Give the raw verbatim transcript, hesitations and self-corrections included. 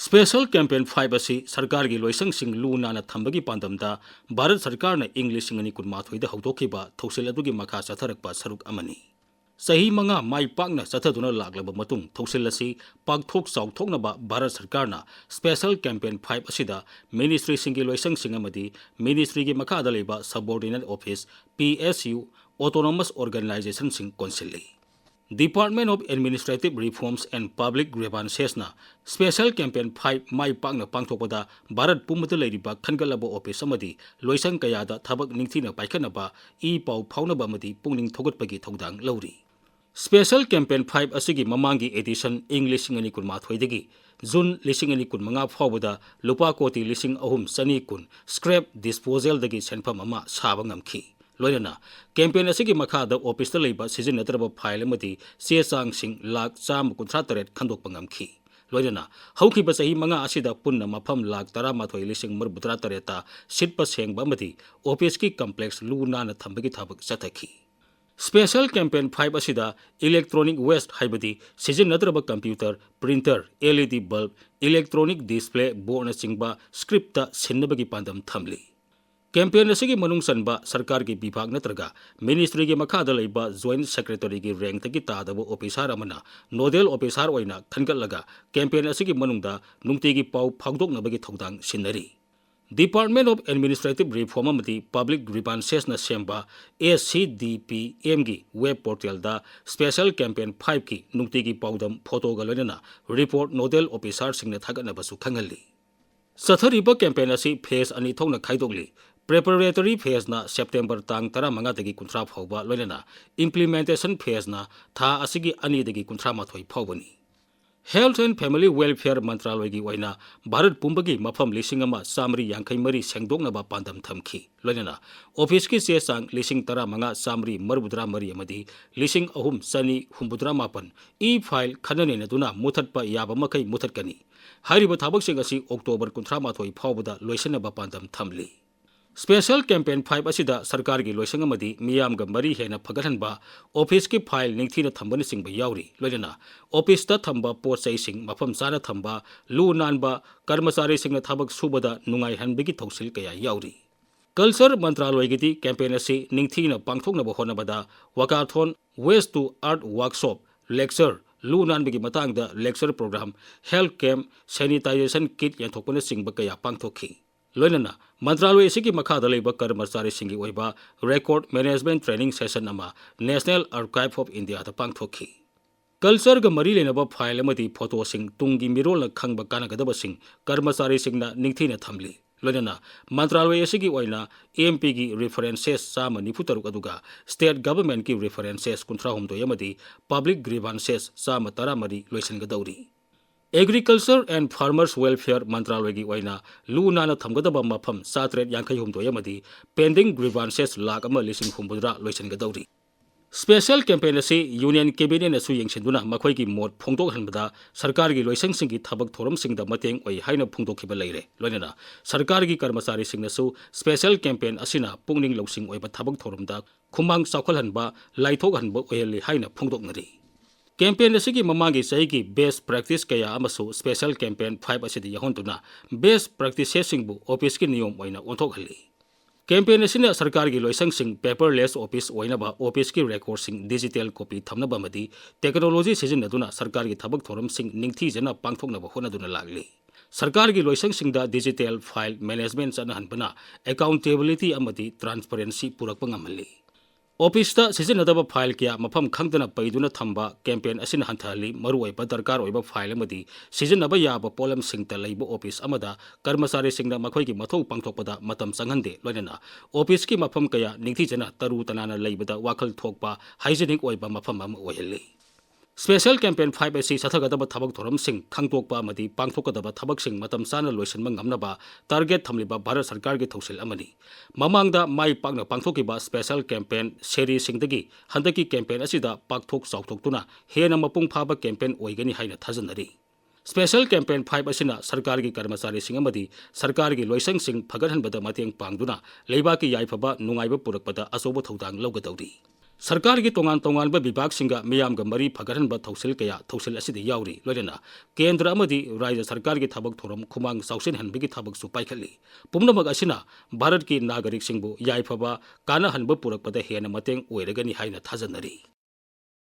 Special Campaign five ꯑꯁꯤ ꯁꯔꯀꯥꯔꯒꯤ ꯂꯣꯏꯁꯪꯁꯤꯡ ꯂꯨ ꯅꯥꯟꯅ ꯊꯝꯕꯒꯤ ꯄꯥꯟꯗꯝꯗ ꯚꯥꯔꯠ ꯁꯔꯀꯥꯔꯅ ꯏꯪ ꯂꯤꯁꯤꯡ ꯑꯅꯤ ꯀꯨꯟꯃꯥꯊꯣꯏꯗ ꯍꯧꯗꯣꯛꯈꯤꯕ ꯊꯧꯁꯤꯜ ꯑꯗꯨꯒꯤ ꯃꯈꯥ ꯆꯠꯊꯔꯛꯄ ꯁꯔꯨꯛ ꯑꯃꯅꯤ꯫ ꯆꯍꯤ ꯃꯉꯥ ꯃꯥꯏ ꯄꯥꯛꯅ ꯆꯠꯊꯗꯨꯅ ꯂꯥꯛꯂꯕ ꯃꯇꯨꯡ, ꯊꯧꯁꯤꯜ ꯑꯁꯤ ꯄꯥꯛꯊꯣꯛ ꯆꯥꯎꯊꯣꯛꯅꯕ ꯚꯥꯔꯠ ꯁꯔꯀꯥꯔꯅ Special Campaign five ꯑꯁꯤꯗ ꯃꯤꯅꯤꯁꯇ꯭ꯔꯤꯁꯤꯡꯒꯤ ꯂꯣꯏꯁꯪꯁꯤꯡ ꯑꯃꯗꯤ ꯃꯤꯅꯤꯁꯇ꯭ꯔꯤꯒꯤ ꯃꯈꯥꯗ ꯂꯩꯕ subordinate office, P S U, autonomous organizationꯁꯤꯡ ꯀꯣꯟꯁꯤꯜꯂꯤ꯫ Department of Administrative Reforms and Public Grievancesꯅ Special Campaign five ꯃꯥꯏ ꯄꯥꯛꯅ ꯄꯥꯡꯊꯣꯛꯄꯗ ꯚꯥꯔꯠ ꯄꯨꯝꯕꯗ ꯂꯩꯔꯤꯕ ꯈꯟꯒꯠꯂꯕ ꯑꯣꯐꯤꯁ ꯑꯃꯗꯤ ꯂꯣꯏꯁꯪ ꯀꯌꯥꯗ ꯊꯕꯛ ꯅꯤꯡꯊꯤꯅ ꯄꯥꯏꯈꯠꯅꯕ ꯏ ꯄꯥꯎ ꯐꯥꯎꯅꯕ ꯑꯃꯗꯤ ꯄꯨꯛꯅꯤꯡ ꯊꯧꯒꯠꯄꯒꯤ ꯊꯧꯗꯥꯡ ꯂꯧꯔꯤ꯫ Special Campaign five ꯑꯁꯤꯒꯤ ꯃꯃꯥꯡꯒꯤ edition ꯏꯪ ꯂꯤꯁꯤꯡ ꯑꯅꯤ ꯀꯨꯟꯃꯥꯊꯣꯏꯗꯒꯤ ꯖꯨꯟ ꯂꯤꯁꯤꯡ ꯑꯅꯤ ꯀꯨꯟꯃꯉꯥ ꯐꯥꯎꯕꯗ ꯂꯨꯄꯥ ꯀꯣꯇꯤ ꯂꯤꯁꯤꯡ ꯑꯍꯨꯝ ꯆꯅꯤ ꯀꯨꯟ scrap disposalꯗꯒꯤ ꯁꯦꯟꯐꯝ ꯑꯃ ꯁꯥꯕ ꯉꯝꯈꯤ꯫ ꯂꯣꯏꯅꯅ campaign ꯑꯁꯤꯒꯤ ꯃꯈꯥꯗ ꯑꯣꯐꯤꯁꯇ ꯂꯩꯕ ꯁꯤꯖꯤꯟꯅꯗ꯭ꯔꯕ ꯐꯥꯏꯜ ꯑꯃꯗꯤ ꯆꯦ ꯆꯥꯡꯁꯤꯡ ꯂꯥꯈ ꯆꯥꯝꯃ ꯀꯨꯟꯊ꯭ꯔꯥ ꯇꯔꯦꯠ ꯈꯟꯗꯣꯛꯄ ꯉꯝꯈꯤ꯫ ꯂꯣꯏꯅꯅ ꯍꯧꯈꯤꯕ ꯆꯍꯤ ꯃꯉꯥ ꯑꯁꯤꯗ ꯄꯨꯟꯅ ꯃꯐꯝ ꯂꯥꯈ ꯇꯔꯥꯃꯥꯊꯣꯏ ꯂꯤꯁꯤꯡ ꯃꯔꯤꯐꯨꯇꯔꯥ ꯇꯔꯦꯠꯇ ꯁꯤꯠꯄ ꯁꯦꯡꯕ ꯑꯃꯗꯤ ꯑꯣꯐꯤꯁꯀꯤ complex ꯂꯨ ꯅꯥꯟꯅ ꯊꯝꯕꯒꯤ ꯊꯕꯛ ꯆꯠꯊꯈꯤ꯫ Special Campaign five ꯑꯁꯤꯗ electronic waste ꯍꯥꯏꯕꯗꯤ ꯁꯤꯖꯤꯟꯅꯗ꯭ꯔꯕ computer, printer, L E D bulb, electronic display boardꯅꯆꯤꯡꯕ scrapꯇ ꯁꯤꯟꯅꯕꯒꯤ ꯄꯥꯟꯗꯝ ꯊꯝꯂꯤ꯫ Campaign ꯑꯁꯤꯒꯤ ꯃꯅꯨꯡ ꯆꯟꯕ ꯁꯔꯀꯥꯔꯒꯤ ꯕꯤꯚꯥꯒ ꯅꯠꯇ꯭ꯔꯒ ꯃꯤꯅꯤꯁꯇ꯭ꯔꯤꯒꯤ ꯃꯈꯥꯗ ꯂꯩꯕ Joint Secretaryꯒꯤ rankꯇꯒꯤ ꯇꯥꯗꯕ officer ꯑꯃꯅ nodal officer ꯑꯣꯏꯅ ꯈꯟꯒꯠꯂꯒ campaign ꯑꯁꯤꯒꯤ ꯃꯅꯨꯡꯗ ꯅꯨꯡꯇꯤꯒꯤ ꯄꯥꯎ ꯐꯥꯎꯗꯣꯛꯅꯕꯒꯤ ꯊꯧꯗꯥꯡ scenery. Department of Administrative Reform ꯑꯃꯗꯤ Public Grievancesꯅ ꯁꯦꯝꯕ S C D P Mꯒꯤ web portalꯗ Special Campaign fiveꯀꯤ ꯅꯨꯡꯇꯤꯒꯤ ꯄꯥꯎꯗꯝ photoꯒ ꯂꯣꯏꯅꯅ report nodal officerꯁꯤꯡꯅ ꯊꯥꯒꯠꯅꯕꯁꯨ ꯈꯪꯍꯜꯂꯤ꯫ ꯆꯠꯊꯔꯤꯕ campaign ꯑꯁꯤ phase ꯑꯅꯤ ꯊꯣꯛꯅ ꯈꯥꯏꯗꯣꯛꯂꯤ꯫ Preparatory phaseꯅ September ꯇꯥꯡ ꯇꯔꯥꯃꯉꯥꯗꯒꯤ ꯀꯨꯟꯊ꯭ꯔꯥ ꯐꯥꯎꯕ, ꯂꯣꯏꯅꯅ implementation phaseꯅ ꯊꯥ ꯑꯁꯤꯒꯤ ꯑꯅꯤꯗꯒꯤ ꯀꯨꯟꯊ꯭ꯔꯥꯃꯥꯊꯣꯏ ꯐꯥꯎꯕꯅꯤ꯫ Health and Family Welfare ꯃꯟꯇ꯭ꯔꯥꯂꯣꯏꯒꯤ ꯑꯣꯏꯅ ꯚꯥꯔꯠ ꯄꯨꯝꯕꯒꯤ ꯃꯐꯝ ꯂꯤꯁꯤꯡ ꯑꯃ ꯆꯥꯃꯔꯤ ꯌꯥꯡꯈꯩ ꯃꯔꯤ ꯁꯦꯡꯗꯣꯛꯅꯕ ꯄꯥꯟꯗꯝ ꯊꯝꯈꯤ꯫ ꯂꯣꯏꯅꯅ ꯑꯣꯐꯤꯁꯀꯤ ꯆꯦ ꯆꯥꯡ ꯂꯤꯁꯤꯡ ꯇꯔꯥꯃꯉꯥ ꯆꯥꯃꯔꯤ ꯃꯔꯤꯐꯨꯇꯔꯥ ꯃꯔꯤ ꯑꯃꯗꯤ ꯂꯤꯁꯤꯡ ꯑꯍꯨꯝ ꯆꯅꯤ ꯍꯨꯝꯐꯨꯇꯔꯥ ꯃꯥꯄꯟ e-file ꯈꯟꯅ ꯅꯩꯅꯗꯨꯅ ꯃꯨꯊꯠꯄ ꯌꯥꯕ ꯃꯈꯩ ꯃꯨꯊꯠꯀꯅꯤ꯫ ꯍꯥꯏꯔꯤꯕ ꯊꯕꯛꯁꯤꯡ ꯑꯁꯤ October ꯀꯨꯟꯊ꯭ꯔꯥꯃꯥꯊꯣꯏ ꯐꯥꯎꯕꯗ ꯂꯣꯏꯁꯤꯟꯅꯕ ꯄꯥꯟꯗꯝ ꯊꯝꯂꯤ꯫ Special Campaign five ꯑꯁꯤꯗ ꯁꯔꯀꯥꯔꯒꯤ ꯂꯣꯏꯁꯪ ꯑꯃꯗꯤ ꯃꯤꯌꯥꯝꯒ ꯃꯔꯤ ꯍꯦꯟꯅ ꯐꯒꯠꯍꯟꯕ, ꯑꯣꯐꯤꯁꯀꯤ ꯐꯥꯏꯜ ꯅꯤꯡꯊꯤꯅ ꯊꯝꯕꯅꯆꯤꯡꯕ ꯌꯥꯎꯔꯤ꯫ ꯂꯣꯏꯅꯅ ꯑꯣꯐꯤꯁꯇ ꯊꯝꯕ ꯄꯣꯠ ꯆꯩꯁꯤꯡ ꯃꯐꯝ ꯆꯥꯅ ꯊꯝꯕ, ꯂꯨ ꯅꯥꯟꯕ, ꯀꯔꯃꯆꯥꯔꯤꯁꯤꯡꯅ ꯊꯕꯛ ꯁꯨꯕꯗ ꯅꯨꯡꯉꯥꯏꯍꯟꯕꯒꯤ ꯊꯧꯁꯤꯜ ꯀꯌꯥ ꯌꯥꯎꯔꯤ꯫ ꯀꯜꯆꯔ ꯃꯟꯇ꯭ꯔꯥꯂꯣꯏꯒꯤꯗꯤ ꯀꯦꯝꯄꯦꯟ ꯑꯁꯤ ꯅꯤꯡꯊꯤꯅ ꯄꯥꯡꯊꯣꯛꯅꯕ ꯍꯣꯠꯅꯕꯗ Walkathon, Waste to Art Workshop, lecture, ꯂꯨ ꯅꯥꯟꯕꯒꯤ ꯃꯇꯥꯡꯗ lecture program, health camp, sanitization kit ꯌꯦꯟꯊꯣꯛꯄꯅꯆꯤꯡꯕ ꯀꯌꯥ ꯄꯥꯡꯊꯣꯛꯈꯤ꯫ ꯂꯣꯏꯅꯅ ꯃꯟꯇ꯭ꯔꯥꯂꯣꯏ ꯑꯁꯤꯒꯤ ꯃꯈꯥꯗ ꯂꯩꯕ ꯀꯔꯃꯆꯥꯔꯤꯁꯤꯡꯒꯤ ꯑꯣꯏꯕ record management training session ꯑꯃ National Archive of Indiaꯗ ꯄꯥꯡꯊꯣꯛꯈꯤ꯫ ꯀꯜꯆꯔꯒ ꯃꯔꯤ ꯂꯩꯅꯕ ꯐꯥꯏꯜ ꯑꯃꯗꯤ ꯐꯣꯇꯣꯁꯤꯡ ꯇꯨꯡꯒꯤ ꯃꯤꯔꯣꯜꯅ ꯈꯪꯕ ꯀꯥꯟꯅꯒꯗꯕꯁꯤꯡ ꯀꯔꯃꯆꯥꯔꯤꯁꯤꯡꯅ ꯅꯤꯡꯊꯤꯅ ꯊꯝꯂꯤ꯫ ꯂꯣꯏꯅꯅ ꯃꯟꯇ꯭ꯔꯥꯂꯣꯏ ꯑꯁꯤꯒꯤ ꯑꯣꯏꯅ M Pꯒꯤ references ꯆꯥꯝꯃ ꯅꯤꯐꯨ ꯇꯔꯨꯛ ꯑꯗꯨꯒ state governmentꯀꯤ references ꯀꯨꯟꯊ꯭ꯔꯥ ꯍꯨꯝꯗꯣꯏ ꯑꯃꯗꯤ public grievances ꯆꯥꯝꯃ ꯇꯔꯥ ꯃꯔꯤ ꯂꯣꯏꯁꯤꯟꯒꯗꯧꯔꯤ꯫ Agriculture and Farmers Welfare ꯃꯟꯇ꯭ꯔꯥꯂꯣꯏꯒꯤ ꯑꯣꯏꯅ ꯂꯨ ꯅꯥꯟꯅ ꯊꯝꯒꯗꯕ ꯃꯐꯝ ꯆꯥꯇ꯭ꯔꯦꯠ ꯌꯥꯡꯈꯩ ꯍꯨꯝꯗꯣꯏ ꯑꯃꯗꯤ pending grievances ꯂꯥꯈ ꯑꯃ ꯂꯤꯁꯤꯡ ꯍꯨꯝꯐꯨꯇꯔꯥ ꯂꯣꯏꯁꯤꯟꯒꯗꯧꯔꯤ꯫ Special campaign ꯑꯁꯤ Union Cabinetꯅꯁꯨ ꯌꯦꯡꯁꯤꯟꯗꯨꯅ ꯃꯈꯣꯏꯒꯤ ꯃꯣꯠ ꯐꯣꯡꯗꯣꯛꯍꯟꯕꯗ ꯁꯔꯀꯥꯔꯒꯤ ꯂꯣꯏꯁꯪꯁꯤꯡꯒꯤ ꯊꯕꯛ ꯊꯧꯔꯝꯁꯤꯡꯗ ꯃꯇꯦꯡ ꯑꯣꯏ ꯍꯥꯏꯅ ꯐꯣꯡꯗꯣꯛꯈꯤꯕ ꯂꯩꯔꯦ꯫ ꯂꯣꯏꯅꯅ ꯁꯔꯀꯥꯔꯒꯤ ꯀꯔꯃꯆꯥꯔꯤꯁꯤꯡꯅꯁꯨ special campaign ꯑꯁꯤꯅ ꯄꯨꯛꯅꯤꯡ ꯂꯧꯁꯤꯡ ꯑꯣꯏꯕ ꯊꯕꯛ ꯊꯧꯔꯝꯗ ꯈꯨꯃꯥꯡ ꯆꯥꯎꯈꯠꯍꯟꯕ, ꯂꯥꯏꯊꯣꯛꯍꯟꯕ ꯑꯣꯏꯍꯜꯂꯤ ꯍꯥꯏꯅ ꯐꯣꯡꯗꯣꯛꯅꯔꯤ꯫ Campaign ꯑꯁꯤꯒꯤ ꯃꯃꯥꯡꯒꯤ ꯆꯍꯤꯒꯤ best practice ꯀꯌꯥ ꯑꯃꯁꯨ Special Campaign five ꯑꯁꯤꯗ ꯌꯥꯎꯍꯟꯗꯨꯅ best practicesꯁꯤꯡꯕꯨ ꯑꯣꯐꯤꯁꯀꯤ ꯅꯤꯌꯣꯝ ꯑꯣꯏꯅ ꯑꯣꯟꯊꯣꯛꯍꯜꯂꯤ꯫ Campaign ꯑꯁꯤꯅ ꯁꯔꯀꯥꯔꯒꯤ ꯂꯣꯏꯁꯪꯁꯤꯡ paperless office ꯑꯣꯏꯅꯕ, ꯑꯣꯐꯤꯁꯀꯤ recordꯁꯤꯡ digital copy ꯊꯝꯅꯕ ꯑꯃꯗꯤ technology ꯁꯤꯖꯤꯟꯅꯗꯨꯅ ꯁꯔꯀꯥꯔꯒꯤ ꯊꯕꯛ ꯊꯧꯔꯝꯁꯤꯡ ꯅꯤꯡꯊꯤꯖꯅ ꯄꯥꯡꯊꯣꯛꯅꯕ ꯍꯣꯠꯅꯗꯨꯅ ꯂꯥꯛꯂꯤ꯫ ꯁꯔꯀꯥꯔꯒꯤ ꯂꯣꯏꯁꯪꯁꯤꯡꯗ digital file management ꯆꯠꯅꯍꯟꯕꯅ accountability ꯑꯃꯗꯤ transparency ꯄꯨꯔꯛꯄ ꯉꯝꯍꯜꯂꯤ꯫ ꯑꯣꯐꯤꯁꯇ ꯁꯤꯖꯤꯟꯅꯗꯕ ꯐꯥꯏꯜ ꯀꯌꯥ ꯃꯐꯝ ꯈꯪꯗꯅ ꯄꯩꯗꯨꯅ ꯊꯝꯕ campaign ꯑꯁꯤꯅ ꯍꯟꯊꯍꯜꯂꯤ꯫ ꯃꯔꯨꯑꯣꯏꯕ ꯗꯔꯀꯥꯔ ꯑꯣꯏꯕ ꯐꯥꯏꯜ ꯑꯃꯗꯤ ꯁꯤꯖꯤꯟꯅꯕ ꯌꯥꯕ ꯄꯣꯠꯂꯝꯁꯤꯡꯇ ꯂꯩꯕ ꯑꯣꯐꯤꯁ ꯑꯃꯗ ꯀꯔꯃꯆꯥꯔꯤꯁꯤꯡꯅ ꯃꯈꯣꯏꯒꯤ ꯃꯊꯧ ꯄꯥꯡꯊꯣꯛꯄꯗ ꯃꯇꯝ ꯆꯪꯍꯟꯗꯦ꯫ ꯂꯣꯏꯅꯅ ꯑꯣꯐꯤꯁꯀꯤ ꯃꯐꯝ ꯀꯌꯥ ꯅꯤꯡꯊꯤꯖꯅ ꯇꯔꯨ ꯇꯅꯥꯟꯅ ꯂꯩꯕꯗ ꯋꯥꯈꯜ ꯊꯣꯛꯄ hygienic ꯑꯣꯏꯕ ꯃꯐꯝ ꯑꯃ ꯑꯣꯏꯍꯜꯂꯤ꯫ Special Campaign five ꯑꯁꯤ ꯆꯠꯊꯒꯗꯕ ꯊꯕꯛ ꯊꯧꯔꯝꯁꯤꯡ ꯈꯪꯗꯣꯛꯄ ꯑꯃꯗꯤ ꯄꯥꯡꯊꯣꯛꯀꯗꯕ ꯊꯕꯛꯁꯤꯡ ꯃꯇꯝ ꯆꯥꯅ ꯂꯣꯏꯁꯤꯟꯕ ꯉꯝꯅꯕ target ꯊꯝꯂꯤꯕ ꯚꯥꯔꯠ ꯁꯔꯀꯥꯔꯒꯤ ꯊꯧꯁꯤꯜ ꯑꯃꯅꯤ꯫ ꯃꯃꯥꯡꯗ ꯃꯥꯏ ꯄꯥꯛꯅ ꯄꯥꯡꯊꯣꯛꯈꯤꯕ Special Campaign ꯁꯦꯔꯤꯁꯤꯡꯗꯒꯤ ꯍꯟꯗꯛꯀꯤ campaign ꯑꯁꯤꯗ ꯄꯥꯛꯊꯣꯛ ꯆꯥꯎꯊꯣꯛꯇꯨꯅ ꯍꯦꯟꯅ ꯃꯄꯨꯡ ꯐꯥꯕ campaign ꯑꯣꯏꯒꯅꯤ ꯍꯥꯏꯅ ꯊꯥꯖꯅꯔꯤ꯫ Special Campaign five ꯑꯁꯤꯅ ꯁꯔꯀꯥꯔꯒꯤ ꯀꯔꯃꯆꯥꯔꯤꯁꯤꯡ ꯑꯃꯗꯤ ꯁꯔꯀꯥꯔꯒꯤ ꯂꯣꯏꯁꯪꯁꯤꯡ ꯐꯒꯠꯍꯟꯕꯗ ꯃꯇꯦꯡ ꯄꯥꯡꯗꯨꯅ ꯂꯩꯕꯥꯛꯀꯤ ꯌꯥꯏꯐꯕ ꯅꯨꯡꯉꯥꯏꯕ ꯄꯨꯔꯛꯄꯗ ꯑꯆꯧꯕ ꯊꯧꯗꯥꯡ ꯂꯧꯒꯗꯧꯔꯤ꯫ ꯁꯔꯀꯥꯔꯒꯤ ꯇꯣꯉꯥꯟ ꯇꯣꯉꯥꯟꯕ ꯕꯤꯚꯥꯒꯁꯤꯡꯒ ꯃꯤꯌꯥꯝꯒ ꯃꯔꯤ ꯐꯒꯠꯍꯟꯕ ꯊꯧꯁꯤꯜ ꯀꯌꯥ ꯊꯧꯁꯤꯜ ꯑꯁꯤꯗ ꯌꯥꯎꯔꯤ꯫ ꯂꯣꯏꯅꯅ ꯀꯦꯟꯗ꯭ꯔ ꯑꯃꯗꯤ ꯔꯥꯖ꯭ꯌ ꯁꯔꯀꯥꯔꯒꯤ ꯊꯕꯛ ꯊꯧꯔꯝ ꯈꯨꯃꯥꯡ ꯆꯥꯎꯁꯤꯟꯍꯟꯕꯒꯤ ꯊꯕꯛꯁꯨ ꯄꯥꯏꯈꯠꯂꯤ꯫ ꯄꯨꯝꯅꯃꯛ ꯑꯁꯤꯅ ꯚꯥꯔꯠꯀꯤ ꯅꯥꯒꯔꯤꯛꯁꯤꯡꯕꯨ ꯌꯥꯏꯐꯕ ꯀꯥꯟꯅꯍꯟꯕ ꯄꯨꯔꯛꯄꯗ ꯍꯦꯟꯅ ꯃꯇꯦꯡ ꯑꯣꯏꯔꯒꯅꯤ ꯍꯥꯏꯅ ꯊꯥꯖꯅꯔꯤ꯫